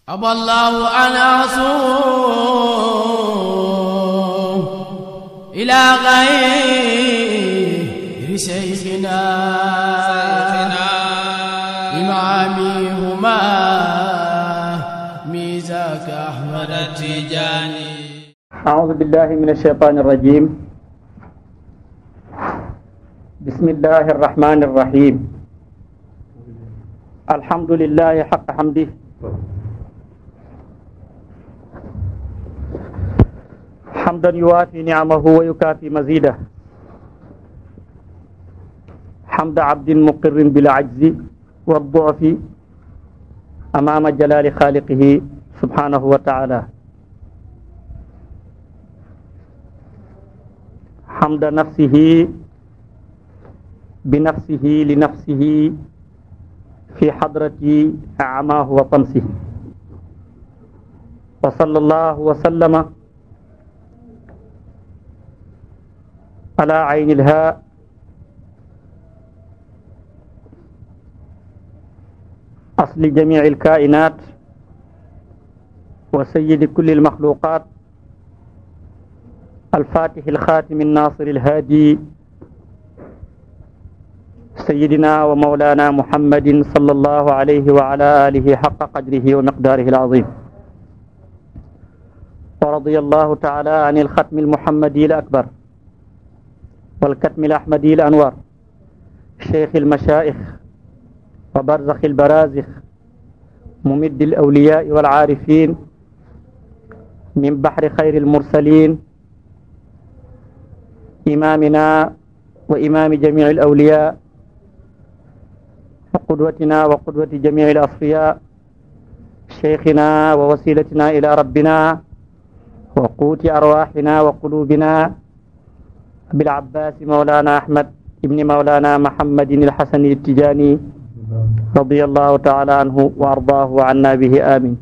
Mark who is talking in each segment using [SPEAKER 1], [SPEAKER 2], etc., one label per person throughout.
[SPEAKER 1] أبى الله أن أصوم إلى غير شيخنا إمامي هما ميزاك أحمد التجاني.
[SPEAKER 2] أعوذ بالله من الشيطان الرجيم. بسم الله الرحمن الرحيم. الحمد لله حق حمده حمدا يوافي نعمه ويكافي مزيده، حمد عبد مقر بالعجز والضعف أمام جلال خالقه سبحانه وتعالى، حمد نفسه بنفسه لنفسه في حضرة أعماه وطمسه، وصلى الله وسلم على عين الهاء أصل جميع الكائنات وسيد كل المخلوقات، الفاتح الخاتم الناصر الهادي سيدنا ومولانا محمد صلى الله عليه وعلى آله حق قدره ومقداره العظيم. ورضي الله تعالى عن الختم المحمدي الأكبر والكتم الأحمدي الأنوار، شيخ المشائخ وبرزخ البرازخ، ممد الأولياء والعارفين، من بحر خير المرسلين، إمامنا وإمام جميع الأولياء، وقدوتنا وقدوة جميع الأصفياء، شيخنا ووسيلتنا إلى ربنا وقوت أرواحنا وقلوبنا، بالعباس مولانا أحمد ابن مولانا محمد الحسن التجاني رضي الله تعالى عنه وأرضاه وعنا به آمين.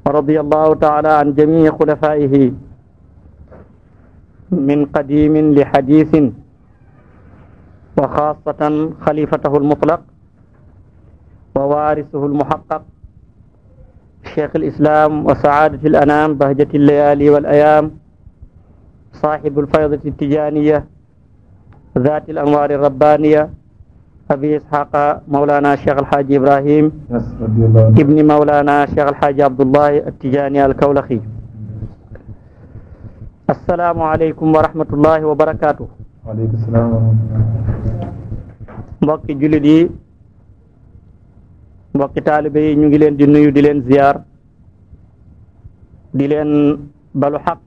[SPEAKER 2] ورضي الله تعالى عن جميع خلفائه من قديم لحديث، وخاصة خليفته المطلق ووارثه المحقق شيخ الإسلام وسعادة الأنام بهجة الليالي والأيام، صاحب الفيضة التجانية ذات الأنوار الربانية، أبي إسحاق مولانا شيخ الحاج إبراهيم ابن مولانا شيخ الحاج عبد الله التجاني الكولخي. السلام عليكم ورحمة الله وبركاته.
[SPEAKER 3] waaleykum salaam wa rahmatulah.
[SPEAKER 2] mbokki jullit yi, mbokki taalibe yi, ñu ngi leen di nuyu, di leen ziyaar, di leen balu xaq,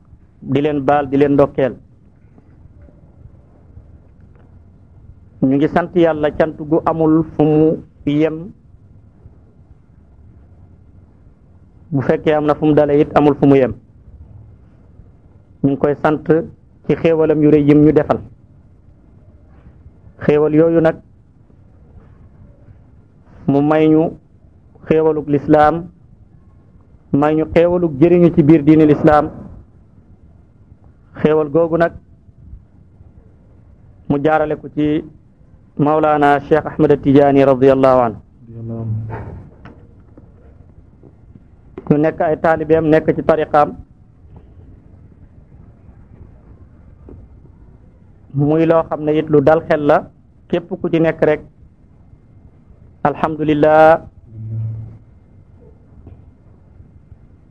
[SPEAKER 2] di leen baal, di leen ndokkeel. ñu ngi sant yàlla cant gu amul fu mu yem, bu fekkee am na fu mu dale it amul fu mu yem. ñu ngi koy sant ci xéewalam yu rëy yim ñu defal. xéewal yooyu nag mu may ñu xéewalug lislaam, may ñu xéewalug jëriñu ci biir diini lislaam. xéewal googu nag mu jaarale ko ci Mawlana Cheikh Ahmed Tidiane radiyallahu anhu. ñu nekk ay taalibeem, nekk ci tariqaam, muy loo xam ne it lu dal xel la képp ku ci nekk rek. alhamdulillah,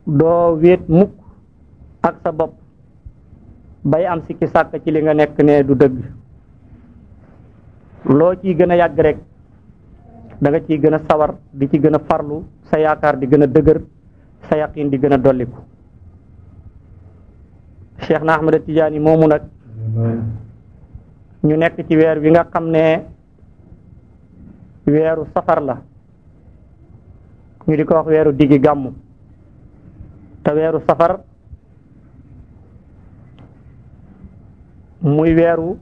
[SPEAKER 2] doo wéet mukk ak sa bopp bay am sikki sàkk ci li nga nekk ne du dëgg. loo ciy gën a yàgg rek da nga ciy gën a sawar, di ci gën a farlu, sa yaakaar di gën a dëgër, sa yaqin di gën a dolliku. Cheikh na Ahmad Tidiane moomu nag ñu nekk ci weer wi nga xam ne weeru safar la, ñu di ko wax weeru diggi gàmmu. te weeru safar muy weeru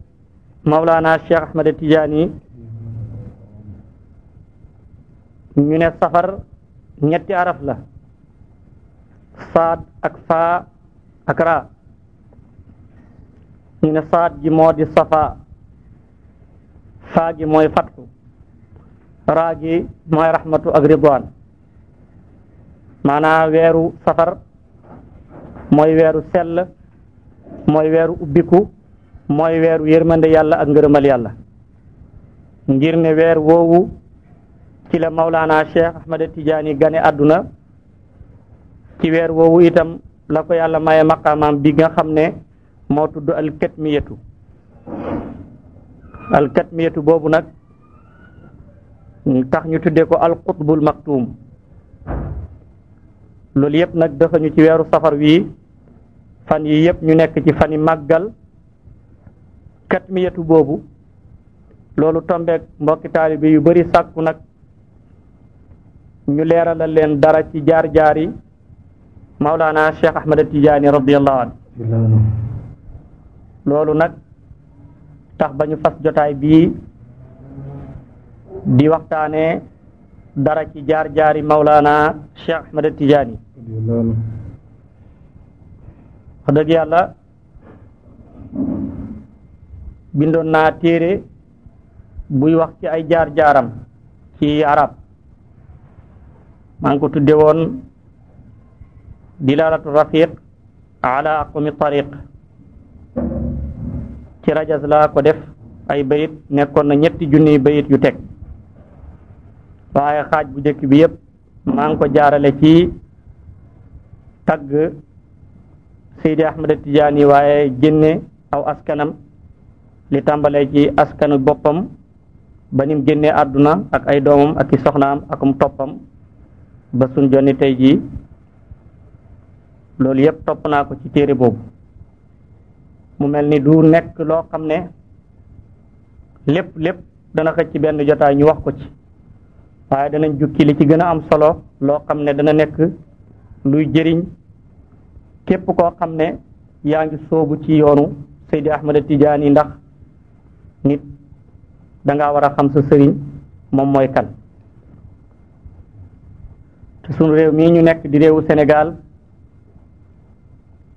[SPEAKER 2] Mawlana Cheikh Ahmed Tidiane. ñu ne safar ñetti araf la, saad ak faa ak raa. ñu ne saad gi moo di safa, faa gi mooy fatxu, raa gi mooy rahmatu ak ridwaan. maanaam weeru safar mooy weeru sell mooy weeru ubbiku mooy weeru yërmande yàlla ak ngërëmal yàlla ngir ne weer woowu ci la Mawlana Cheikh Ahmad Tidiane gane àdduna ci weer woowu itam la ko yàlla maye maqaamaam bi nga xam ne moo tudd alkatmiyatu boobu nag tax ñu tuddee ko alqutbul maktum loolu yëpp nag dafa ñu ci weeru safar wii fan yi yëpp ñu nekk ci fani màggal katmiyatu boobu loolu tombeek mbokki taalibe yu bari sàkku nag ñu leeralal leen dara ci jaar-jaari Mawlana Cheikh Ahmad Tidiane radiyallahu anhu loolu nag tax ba ñu fas jotaay bii di waxtaane dara ci jaar-jaari Mawlana Cheikh Ahmad Tidiane wax dëgg yàlla bindoon naa téere buy wax ci ay jaar-jaaram ci arab maa ngi ko tudde woon dilalatu rafiq ala aqmi tariq ci rajas laa ko def ay bayit nekkoon na 3 bayit yu teg waaye xaaj bu njëkk bi yëpp maa ngi ko jaarale ci tagg Seydi Ahmad Tidiane waaye génne aw askanam li tàmbalee ci askanu boppam ba nim génnee àdduna ak ay doomam ak i soxnaam akum toppam ba suñ jonni tey jii loolu yëpp topp naa ko ci téere boobu mu mel ni du nekk loo xam ne lépp dana xëcc ci benn jotaay ñu wax ko ci waaye danañ jukki li ci gën a am solo loo xam ne dana nekk luy jëriñ képp koo xam ne yaa ngi soobu ci yoonu Seydi Ahmad Tidiane ndax nit danga war a xam sa sëriñ moom mooy kan te sunu réew mii ñu nekk di réewu Sénégal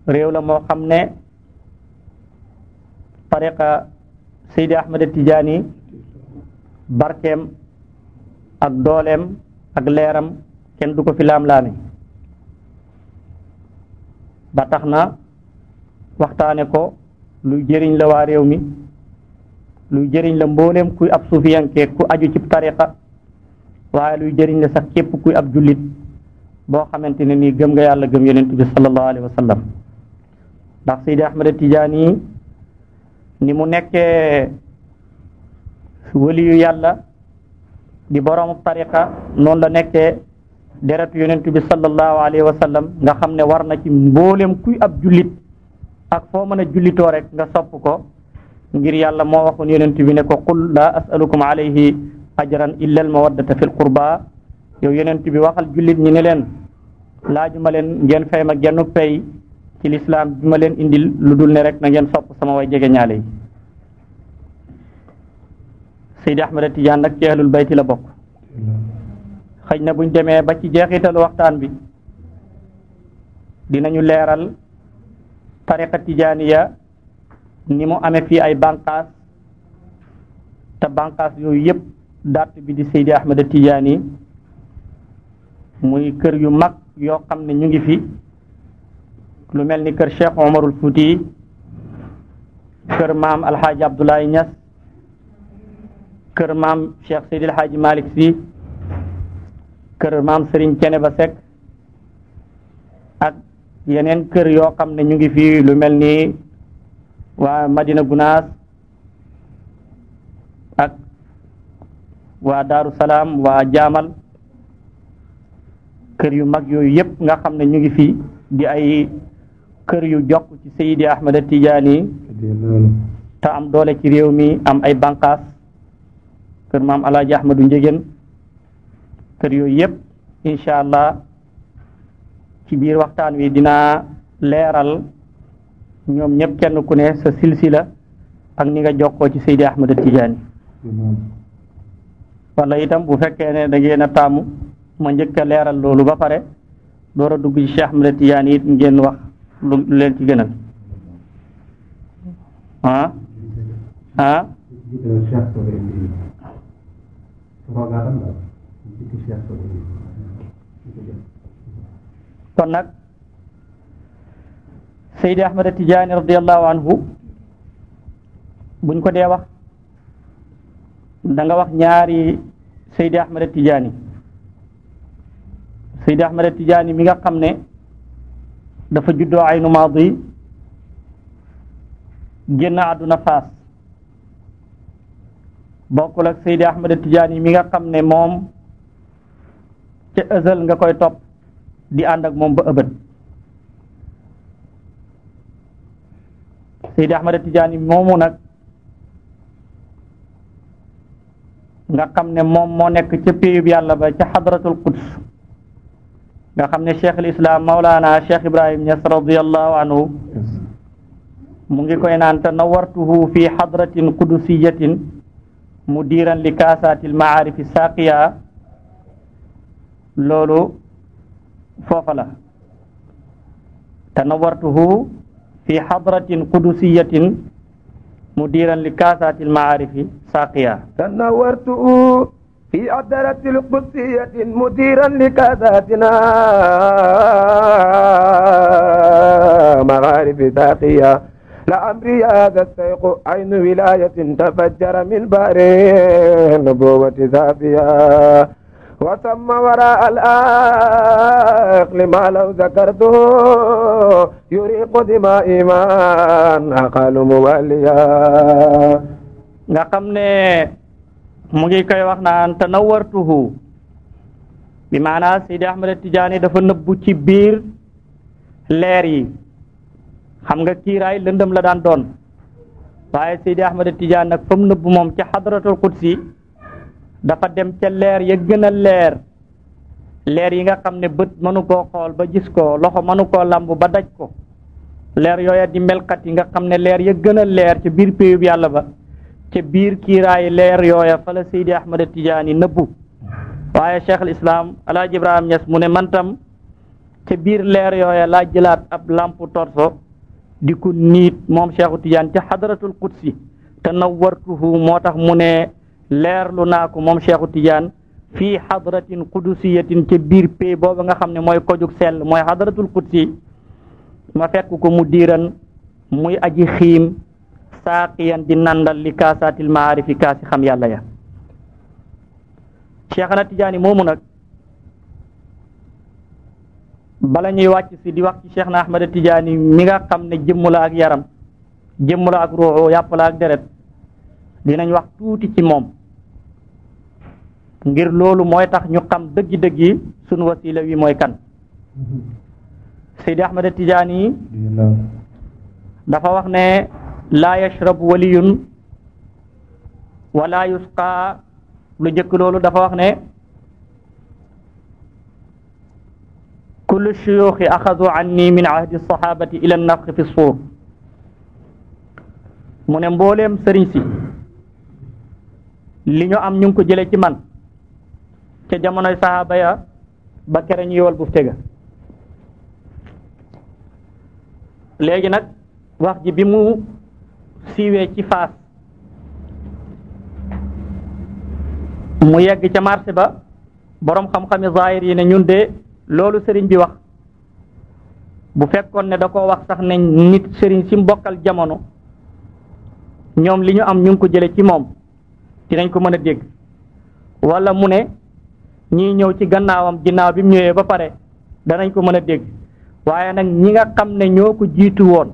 [SPEAKER 2] réew la moo xam ne tariqa Seydi Ahmad Tidiane barkeem ak dooleem ak leeram kenn du ko fi laam-laame ba tax na waxtaane ko luy jëriñ la waa réew mi luy jëriñ la mbooleem kuy ab suufiyanke ku aju ci tariqa waaye luy jëriñ la sax képp kuy ab jullit boo xamante ne nii gëm nga yàlla gëm yonent bi sallallahu alayhi wa sallam ndax Seydi Ahmad Tidiane ni mu nekkee waliyu yàlla di boroomu tariqa noonu la nekkee deretu yonent bi sallallahu alayhi wa sallam nga xam ne war na ci mboolem kuy ab jullit ak foo mën a jullitoo rek nga sopp ko ngir yàlla moo waxoon yonent bi ne ko qul laa as'alukum alayhi ajran illa al mawaddata fil qurba yow yonent bi waxal jullit ñi ne leen laajuma leen ngeen fay ma genn pay ci lislaam bi ma leen indil lu dul ne rek na ngeen sopp sama way jege ñaale yi Seydi Ahmad Tidiane nag ci ahlul bayti la bokk xëy na buñ demee ba ci jeexitalu waxtaan bi dinañu leeral tariqa tijaaniya ni mu amee fii ay banqaas te banqaas yooyu yëpp dart bi di Seydi Ahmad Tidiane muy kër yu mag yoo xam ne ñu ngi fi lu mel ni kër Cheikh Omarul Fouti kër maam Alxaaji Abdoulaye Niass kër maam Cheikh Seydi Alxaaji Malick Sy kër maam Serigne Thiénaba Seck ak yeneen kër yoo xam ne ñu ngi fi lu mel ni waa Madina Gunaas ak waa Daaru Salaam waa Jaamal kër yu mag yooyu yëpp nga xam ne ñu ngi fi di ay kër yu jokk ci Seydi Ahmad Tidiane te am doole ci réew mi am ay banqaas kër maam Alaaji Ahmadu Njegen kër yooyu yëpp incha allah ci biir waxtaan wi dinaa leeral ñoom ñëpp kenn ku ne sa silsila ak ni nga jokkoo ci Seydi Ahmad Tidiane wala itam bu fekkee ne da ngeen a taamu ma njëkk a leeral loolu ba pare door a dugg ci Cheikh Ahmad Tidiane it ngeen wax lu leen ci gënal kon nag Seydi Ahmad Tijaani radiallahu anhu buñ ko dee wax da nga wax ñaari Seydi Ahmad Tijaani. Seydi Ahmad Tijaani mi nga xam ne dafa juddoo Aynu Maadi génn àdduna Faas, bokkul ak Seydi Ahmad Tijaani mi nga xam ne moom ca ëzal nga koy topp di ànd ak moom ba ëbët. Seydi Ahmad Tijaani moomu nag nga xam ne moom moo nekk ca péyub yàlla ba ca xadratul quds, nga xam ne cheikh al islam Mawlana Cheikh Ibrahim Niass radiyallahu anhu mu ngi koy naan tanawartuhu fi xadratin qudusiyatin mudiran li kaasatil maarifi saaqiya. loolu foofa la tanawartuhu fi xadratin qudusiyatin mudiran li kaasatil maarifi saaqiya.
[SPEAKER 4] tanawartuhu في عدلة القدسية مديرا لكاساتنا مغارب ساقية لأمري هذا السيق عين ولاية تفجر من بار النبوة سافيا وثم وراء العقل ما لو ذكرته يريق دمائي من أقال موليا.
[SPEAKER 2] nga xam ne mu ngi koy wax naan tanawartuhu bi maanaa Seydi Ahmad Tijaani dafa nëbbu ci biir leer yi. xam nga kiiraay lëndëm la daan doon, waaye Seydi Ahmad Tijaani nag fa mu nëbbu moom ca xadratul qudsi dafa dem ca leer ya gën a leer yi nga xam ne bët mënu koo xool ba gis ko, loxo mënu koo lamb ba daj ko. leer yooya di melkat yi nga xam ne leer ya gën a leer ca biir péyub yàlla ba, ca biir kiiraay leer yooya fa la Seydi Ahmad Tijaani nëbbu. waaye cheikh al islam Alaaji Ibrahim Niass mu ne man tam ca biir leer yooya laa jëlaat ab lampe torso di ko niit moom cheikhu Tijaani ca xadratul qudsi tanawwartuhu moo tax mu ne leerlu naa ko moom cheikhu Tijaani fii xadratin qudusiyatin ca biir pay booba nga xam ne mooy kojug sell mooy xadratul qudsi ma fekk ko mu diiran muy aji xiim saaqiyan di nandal li kaasaatil maarifi kaasi xam yàlla ya. Cheikhana Tijaani moomu nag bala ñuy wàcc si di wax ci Cheikhna Ahmad Tijaani mi nga xam ne jëmm la ak yaram, jëmm la ak ruuxu, yàpp la ak deret, dinañ wax tuuti ci moom ngir loolu mooy tax ñu xam dëggi-dëggi sunu wasila wi mooy kan. Seydi Ahmad Tijaani dafa wax ne laa yashrab waliyun wala yusqa. lu njëkk loolu dafa wax ne kullu shuyuxi axadu anni min ahdi sahabati ila nafxi fi suur. mu ne mbooleem sëriñ si li ñu am ñu ngi ko jële ci man ca jamonoy sahaaba ya ba kere ñu yowal buf tega. léegi nag wax ji bi mu siiwee ci Faas mu yegg ca marché ba, borom xam-xami zahir yi ne ñun de loolu sëriñ bi wax bu fekkoon ne da koo wax sax ne nit sëriñ si mbokkal jamono ñoom li ñu am ñu ngi ko jële ci moom dinañ ko mën a dégg, wala mu ne ñii ñëw ci gannaawam ginnaaw bi mu ñëwee ba pare danañ ko mën a dégg. waaye nag ñi nga xam ne ñoo ko jiitu woon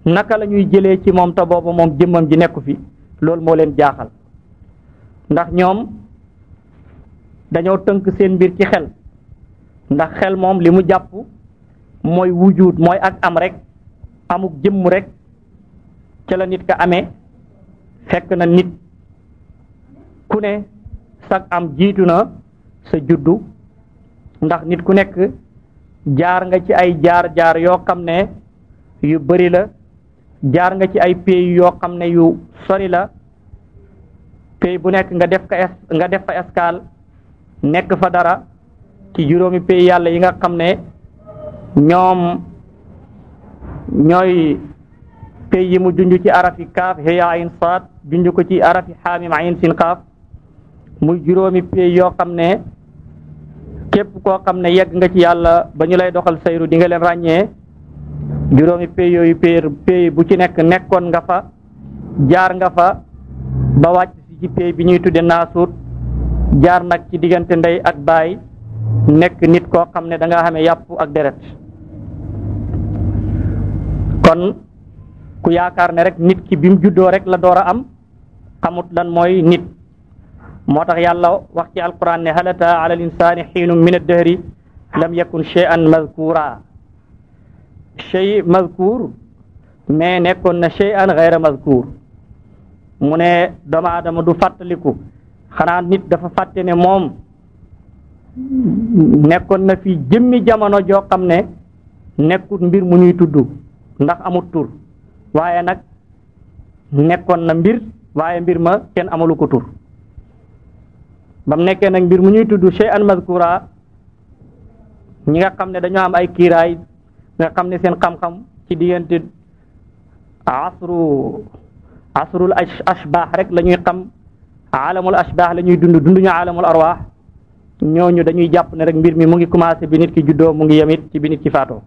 [SPEAKER 2] naka la ñuy jëlee ci moom te boobu moom jëmmam ji nekku fi, loolu moo leen jaaxal. ndax ñoom dañoo tënk seen mbir ci xel, ndax xel moom li mu jàpp mooy wujud, mooy ak am rek, amuk jëmm rek ca la nit ka amee. fekk na nit ku ne sag am jiitu na sa juddu, ndax nit ku nekk jaar nga ci ay jaar-jaar yoo xam ne yu bari la, jaar nga ci ay pays yoo xam ne yu sori la. pays bu nekk nga def fa escale nekk fa dara ci juróomi pays yàlla yi nga xam ne ñoom ñooy pays yi mu junj ci arafi kaaf ya ayn saad, junj ko ci arafi xaamim ayn sin kaaf, muy juróomi pays yoo xam ne képp koo xam ne yegg nga ci yàlla ba ñu lay doxal sayru di nga leen ràññee juróomi pay yooyu pay bu ci nekkoon nga fa jaar nga fa ba wàcc si ci pay bi ñuy tudde naasuut jaar nag ci diggante ndey ak baay nekk nit koo xam ne da nga xamee yàpp ak deret kon ku yaakaar ne rek nit ki bi mu juddoo rek la door a am xamut lan mooy nit moo tax yàlla wax ci alquran ne hal ataa ala al insani xiinun min ad-dahri lam yakun shay'an mazkura shay mazkur mais nekkoon na shay'an ghayra mazkur mu ne doomu aadama du fàttaliku xanaa nit dafa fàtte ne moom nekkoon na fi jëmmi jamono joo xam ne nekkut mbir mu ñuy tudd ndax amut tur waaye nag nekkoon na mbir waaye mbir ma kenn amalu ko tur ba mu nekkee nag mbir mu ñuy tudd shay'an mazkura ñi nga xam ne dañoo am ay kiiraay nga xam ne seen xam-xam ci diggante asrul ashbaax rek la ñuy xam alamul ashbaax la ñuy dunduñu alamul arwaax ñooñu dañuy jàpp ne rek mbir mi mu ngi commencé bi nit ki juddoo mu ngi yemit ci bi nit ki faatoo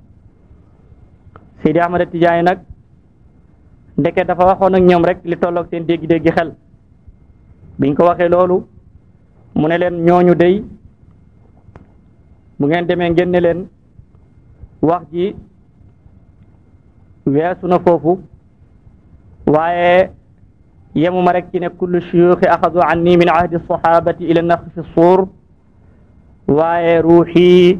[SPEAKER 2] Seydi Ahmad Tijaani nag ndeke dafa waxoon ak ñoom rek li tolloog seen dégg-déggi xel biñ ko waxee loolu mu ne leen ñooñu dey bu ngeen demee ngeen ne leen wax ji weesu na foofu waaye yemuma rek ci ne kullu shuyuuxi axadu anni min ahdi sahabati ila nafxi fi suur waaye ruuxi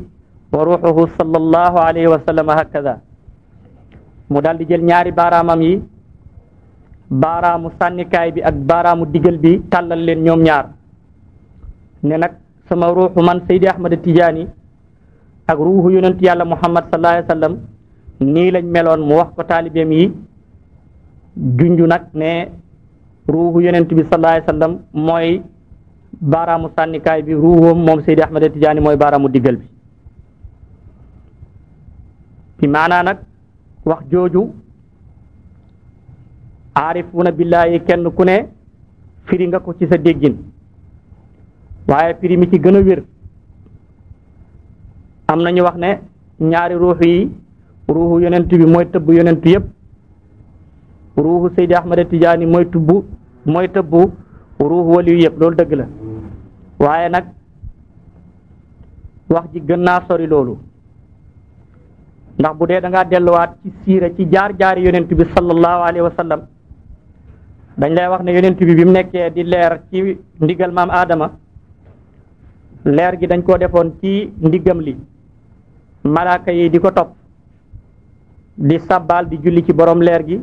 [SPEAKER 2] wa ruuxuhu sallallahu alayhi wa sallam hakada mu daal di jël ñaari baaraamam yi baaraamu sànnikaay bi ak baaraamu digal bi tàllal leen ñoom ñaar ne nag sama ruuxu man Seydi Ahmad Tijaani ak ruuxu yonent yàlla Muhammad sallallahu alayhi wa sallam nii lañ meloon mu wax ko taalibeem yi junju nag ne ruuxu yonent bi sallallahu alayhi wa sallam mooy baaraamu sànnikaay bi ruuxoom moom Seydi Ahmad Tijaani mooy baaraamu digal bi bi maanaa nag wax jooju aarifuuna billaahi kenn ku ne firi nga ko ci sa déggin waaye firi mi ci gën a wér am nañu wax ne ñaari ruux yi ruuxu yonent bi mooy tëbb yonent yëpp ruuxu Seydi Ahmad Tijaani mooy tëbb ruuxu waliyu yëpp loolu dëgg la waaye nag wax ji gën naa sori loolu ndax bu dee da ngaa delluwaat ci siira ci jaar-jaari yonent bi sallallahu alayhi wa sallam dañ lay wax ne yonent bi mu nekkee di leer ci ndigal maam Adama leer gi dañ koo defoon ci ndiggam li malaaka yi di ko topp di sabbal di julli ci borom leer gi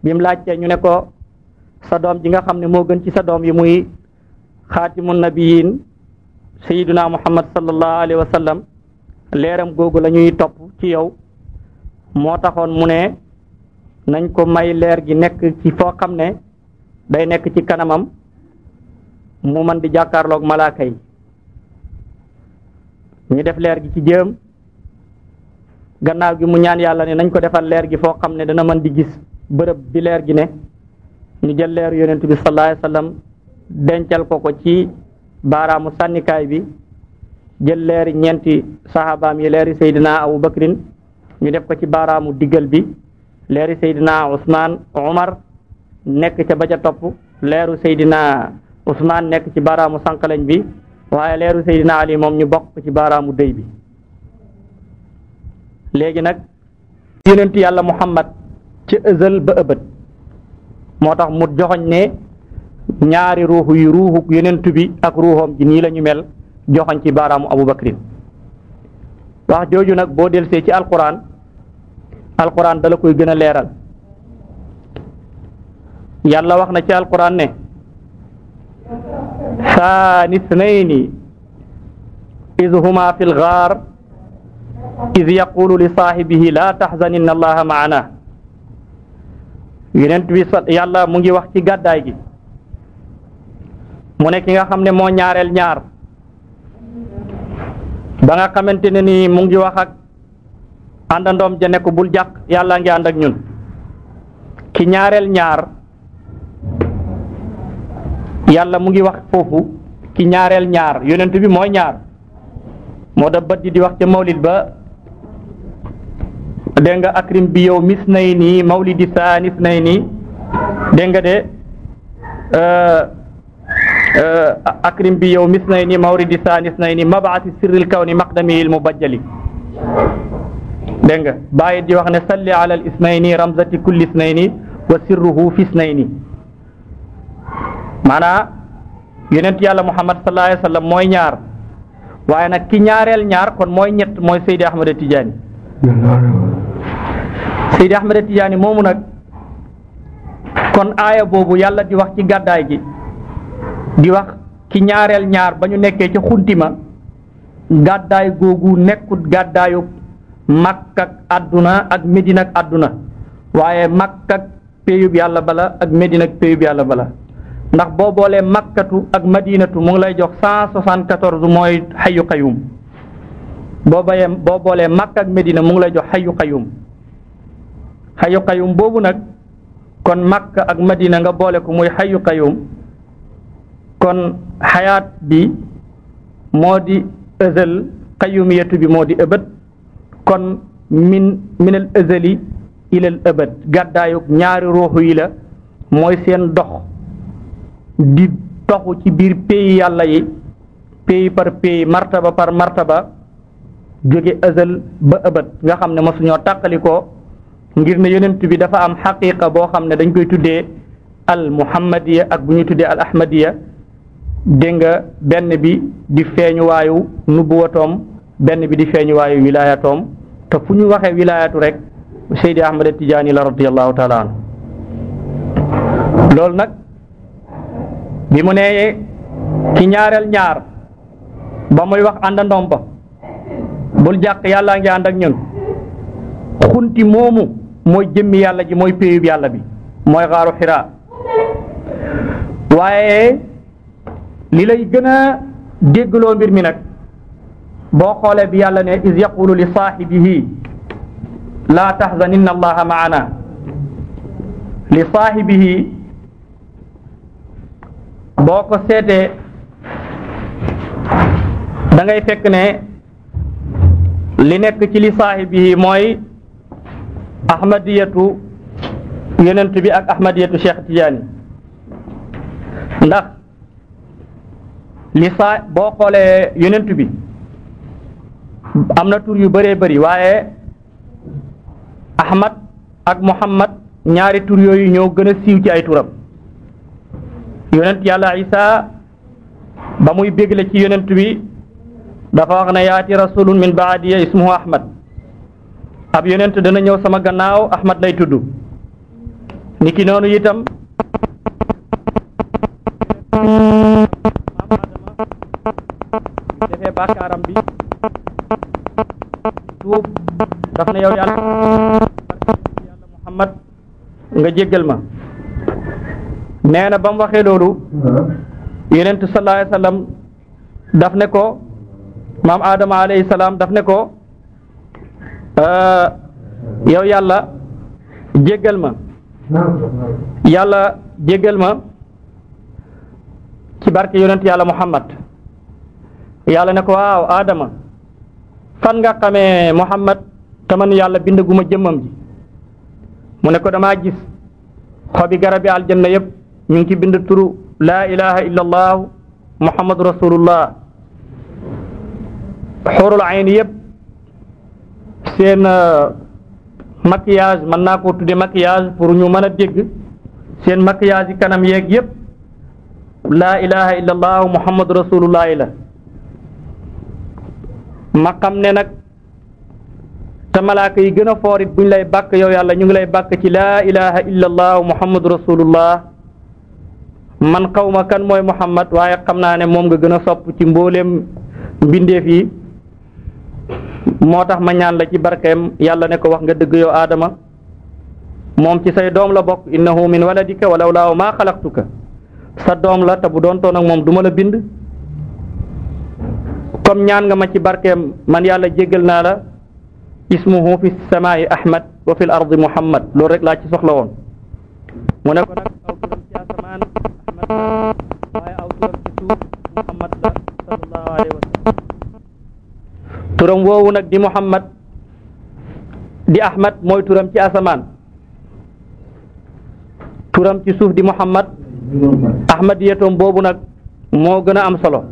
[SPEAKER 2] bi mu laajtee ñu ne ko sa doom ji nga xam ne moo gën ci sa doom yi muy xaatimun nabiyin sayyiduna Muhammad sallallahu alayhi wa sallam leeram googu la ñuy topp ci yow moo taxoon mu ne nañ ko may leer gi nekk ci foo xam ne day nekk ci kanamam mu man di jàkkaarloog malaaka yi ñu def leer gi ci jëm gannaaw gi mu ñaan yàlla ne nañ ko defal leer gi foo xam ne dana mën di gis bërëb bi leer gi ne ñu jël leer yonent bi sallallahu alayhi wa sallam dencal ko ci baaraamu sànnikaay bi jël leeri ñeenti sahabaam yi leeri Seydina Abu Bakrin ñu def ko ci baaraamu diggal bi leeri Seydina Ousmane Omar nekk ca ba ca topp leeru Seydina Ousmane nekk ci baaraamu sànqaleñ bi waaye leeru Seydina Ali moom ñu bokk ci baaraamu dëy bi léegi nag yonent yàlla Muhammad ci ëzal ba ëbët moo tax mu joxoñ ne ñaari ruuxu yi ruuxu yonent bi ak ruuxoom ji nii la ñu mel joxoñ ci baaraamu Abu Bakrin wax jooju nag boo delsee ci alquran dala koy gën a leeral yàlla wax na ci alquran ne saani snayni iz huma fi lgaar iz yaqulu li saahibihi la taxzan inna allaha maana yonent bi yàlla mu ngi wax ci gàddaay gi mu ne ki nga xam ne moo ñaareel ñaar ba nga xamante ne ni mu ngi wax ak àndandoom ja ne ko bul jàq yàlla ngi ànd ak ñun ki ñaareel ñaar yàlla mu ngi wax foofu ki ñaareel ñaar yonent bi mooy ñaar moo da baddi di wax ca mawlid ba dégg nga akrim bi yow mis nay nii mawlidi saanis nay nii dégg nga de akrim bi yow mis nay nii mawlidi saanis nay nii mabaati sirril kaw ni maqdamihil mubajjali dégg nga bàyyi di wax ne salli ala al isnayni ramzati kulli isnayni wa sirruhu fi isnayni maanaa yonent yàlla muhammad sallallahu alayhi wa sallam mooy ñaar waaye nag ki ñaareel ñaar kon mooy ñett mooy Seydi Ahmada Tidiane Seydi Ahmada Tidiane moomu nag kon aaya boobu yàlla di wax ci gàddaay gi di wax ki ñaareel ñaar ba ñu nekkee ci xuntima gàddaay googu nekkut gàddaayu Makka ak àdduna ak Medina ak àdduna waaye Makka ak péyub yàlla bala ak Medina ak péyub yàlla bala ndax boo boolee makkatu ak madinatu mu ngi lay jox 174 mooy xayu qayum boo boolee makka ak medina mu ngi lay jox xayu qayum boobu nag kon makka ak madina nga boole ko muy xayu qayum kon xayaat bi moo di ëzal qayumiyatu bi moo di ëbët kon minal ëzali ilal ëbët gàddaayug ñaari ruuxu yi la mooy seen dox di toxu ci biir pays yàlla yi pays par pays martaba par martaba jóge ëzal ba ëbët nga xam ne mosuñoo tàqalikoo ngir ne yonent bi dafa am xaqiqa boo xam ne dañ koy tuddee al muhammadiya ak bu ñuy tuddee al ahmadiya dégg nga benn bi di feeñuwaayu nubuwatoom benn bi di feeñuwaayu wilaayatoom te fu ñu waxee wilaayatu rek Seydi Ahmada Tijaani la radiyallahu taala anhu loolu nag bi mu nee ki ñaareel ñaar ba muy wax àndandoom ba bul jàq yàllaa ngi ànd ak ñun xunti moomu mooy jëmmi yàlla ji mooy péyub yàlla bi mooy xaaru xiraa waaye li lay gën a déggloo mbir mi nag boo xoolee bi yàlla ne is yaqulu li saahibihi laa tahzan inna allaha maana li saahibihi boo ko seetee da ngay fekk ne li nekk ci li saahibihi mooy ahmadiyatu yonent bi ak ahmadiyatu Cheikh Tidiane ndax li saa boo xoolee yonent bi am na tur yu bëree bëri waaye ahmad ak muhammad ñaari tur yooyu ñoo gën a siiw ci ay turam yonent yàlla isa ba muy bégle ci yonent bi dafa wax ne yaati rasulun min baadiya ismuhu ahmad ab yonent dana ñëw sama gannaaw ahmad lay tudd niki noonu itam defee bàkkaaram bi tuub daf ne yow yàlla muhammad nga jéggal ma nee na ba mu waxee loolu yonent sallallahu alayhi wa sallam daf ne ko maam Adama alayhi salaam daf ne ko yow yàlla jéggal ma yàlla jéggal ma ci barke yonent yàlla Muhammad yàlla ne ko waaw Adama fan nga xamee Muhammad te man yàlla bindaguma jëmmam ji mu ne ko damaa gis xobi garabi aljanna yëpp ñu ngi ci bind turu laa ilaha illa allah muhammadu rasulullah xóorul ayni yëpp seen maquillage mën naa koo tudde maquillage pour ñu mën a dégg seen maquillage yi kanam yeeg yëpp laa ilaha illa allah muhammadu rasulullah la ma xam ne nag te malaaka yi gën a foorit buñ lay bàkk yow yàlla ñu ngi lay bàkk ci laa ilaha illa allah muhammadu rasulullah man xaw ma kan mooy muhammad waaye xam naa ne moom nga gën a sopp ci mbooleem mbindeef yi moo tax ma ñaan la ci barkeem yàlla ne ko wax nga dëgg yow aadama moom ci say doom la bokk innahu min waladika walaw laaw maa xalaqtuka sa doom la te bu doon toon ak moom duma la bind comme ñaan nga ma ci barkeem man yàlla jéggal naa la ismuhu fi samaa'i ahmad wa fil ardi muhammad loolu rek laa ci soxla woon mu ne ko nag aw turam ci asamaan ahmad la waaye aw turam ci suuf muhammad la sallallahu alayhi wa sallam turam woowu nag di Muhammad di Ahmad mooy turam ci asamaan turam ci suuf di Muhammad Ahmad yetoom boobu nag moo gën a am solo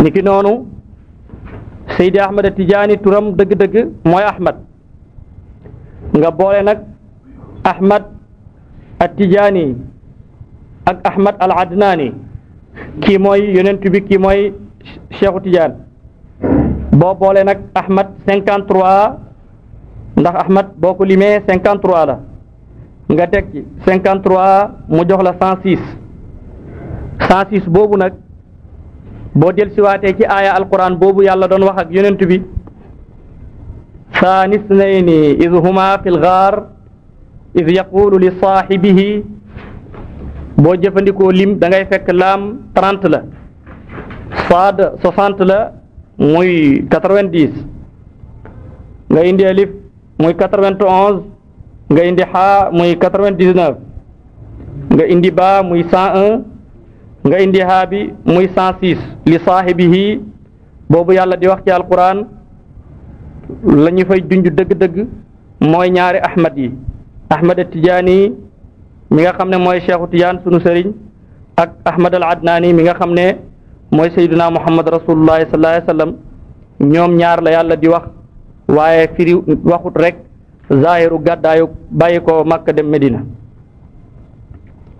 [SPEAKER 2] niki noonu Seydi Ahmad Tijaani turam dëgg-dëgg mooy Ahmad nga boole nag Ahmad Tijaani ak Ahmad al Adnaani kii mooy yonent bi kii mooy Cheikhu Tijaan boo boole nag Ahmad 53 ndax Ahmad boo ko limee 53 la nga teg ci 53 mu jox la 106 boobu nag boo del siwaatee ci aaya alquran boobu yàlla doon wax ak yonent bi ثاني اثنين إذ هما في الغار إذ يقول لصاحبه boo jëfandikoo lim da ngay fekk laam 30 la saad 60 la muy 90 nga indi alif muy 91 nga indi xaa muy 99 nga indi baa muy 101 nga indi haa bi muy 106 li saahibihi boobu yàlla di wax ci alquran la ñu fay junj dëgg-dëgg mooy ñaari ahmad yi Ahmad Tijaani mi nga xam ne mooy Cheikhu Tijaan sunu sëriñ ak Ahmad al Adnaani mi nga xam ne mooy Sayyiduna Muhammad rasulullahi sallallahu alayhi wa sallam ñoom ñaar la yàlla di wax waaye firi waxut rek zahiru gàddaayu bàyyi ko Makka dem Medina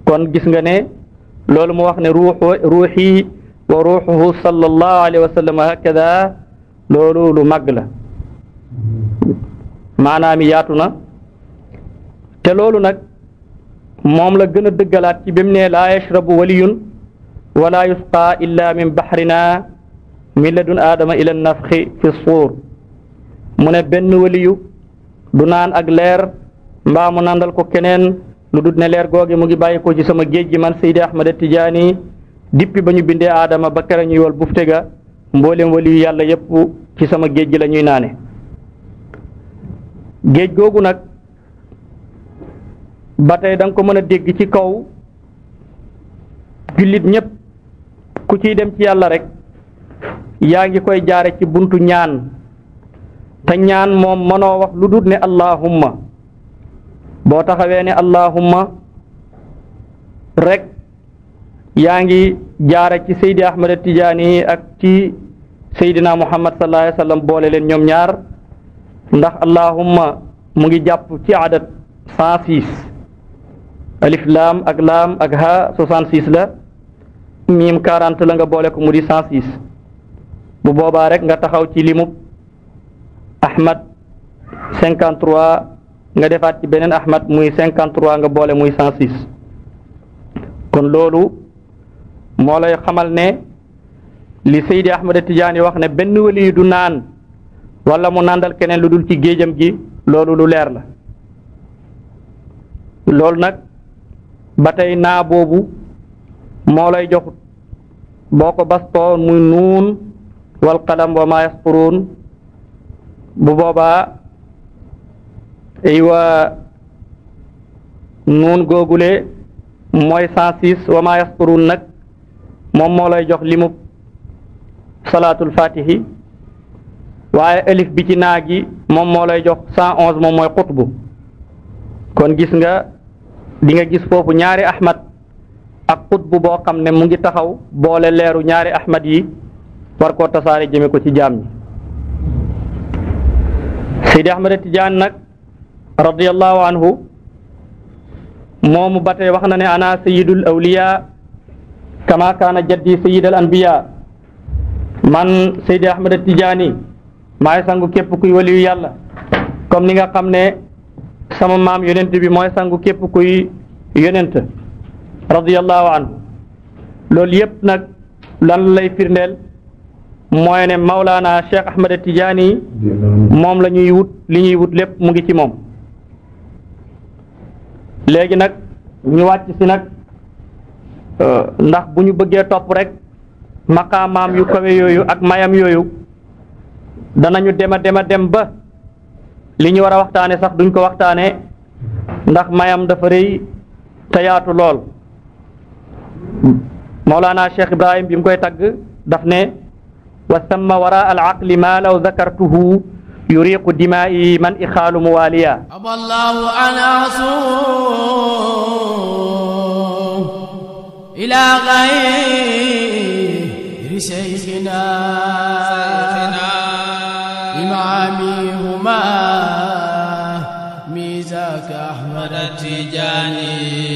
[SPEAKER 2] kon gis nga ne loolu mu wax ne ruuxi wa ruuxuhu sallallahu alayhi wa sallam hakada loolu lu màgg la maanaam yaatu na te loolu nag moom la gën a dëggalaat ci bi mu ne laa yashrabu waliyun wala yusqa illa min bahrina min ladun aadama ila nafxi fi suur mu ne benn waliyu du naan ak leer mbaa mu nandal ko keneen lu dut ne leer googi mu ngi bàyyi ko ci sama géej gi man Seydi Ahmad Tijaani dippi ba ñu bindee aadama ba kere ñuy wal bufte ga mboolem waliyu yàlla yépp ci sama géej gi la ñuy naane géej googu nag ba tey da nga ko mën a dégg ci kaw jullit ñépp ku ciy dem ci yàlla rek yaa ngi koy jaare ci buntu ñaan te ñaan moom mënoo wax lu dul ne allahumma boo taxawee ne allahumma rek yaa ngi jaare ci Seydi Ahmad Tijaani ak ci Seydina Muhammad sallallahu alayhi wa sallam boole leen ñoom ñaar ndax allahumma mu ngi jàpp ci adat 106 alif laam ak ha 66 la miim 40 la nga boole ko mu di 106 bu boobaa rek nga taxaw ci limub Ahmad 53 nga defaat ci beneen Ahmad muy 53 nga boole muy 106 kon loolu moo lay xamal ne li Seydi Ahmad Tijaani wax ne benn wali du naan wala mu nàndal keneen lu dul ci géejam gi loolu lu leer la loolu nag ba tey naa boobu moo lay jox boo ko bastoo muy nuun wal qalam wa ma yasturun bu boobaa aywa nuun googule mooy 106 wa ma yasturun nag moom moo lay jox limub salaatul fatihi waaye alif bi ci naa gi moom moo lay jox 111 moom mooy xutbu kon gis nga di nga gis foofu ñaari ahmad ak xutbu boo xam ne mu ngi taxaw boole leeru ñaari ahmad yi war koo tasaare jëme ko ci jaam ñi Seydi Ahmad Tijaan nag radiyallahu anhu moomu ba tey wax na ne ana sayyidul awliya kama kaana jaddi sayyidal anbiya man Seydi Ahmad Tijaani maay sangu képp kuy waliyu yàlla comme ni nga xam ne sama maam yonent bi mooy sangu képp kuy yonent radiyallahu anhu loolu yépp nag lan lay firndeel mooy ne Mawlaana Cheikh Ahmad Tijaani moom la ñuy wut li ñuy wut lépp mu ngi ci moom léegi nag ñu wàcc si nag ndax bu ñu bëggee topp rek maqaamaam yu kawe yooyu ak mayam yooyu danañu dem ba li ñu war a waxtaane sax duñ ko waxtaane ndax mayam dafa rëy te yaatu lool Mawlaana Cheikh Ibrahim bi mu koy tagg daf ne وثم وراء العقل ما لو ذكرته يريق دمائي من إخال مواليا.
[SPEAKER 1] أبى الله أن أصوم إلى غير شيخنا إمامهما ميزاك أحمد التجاني.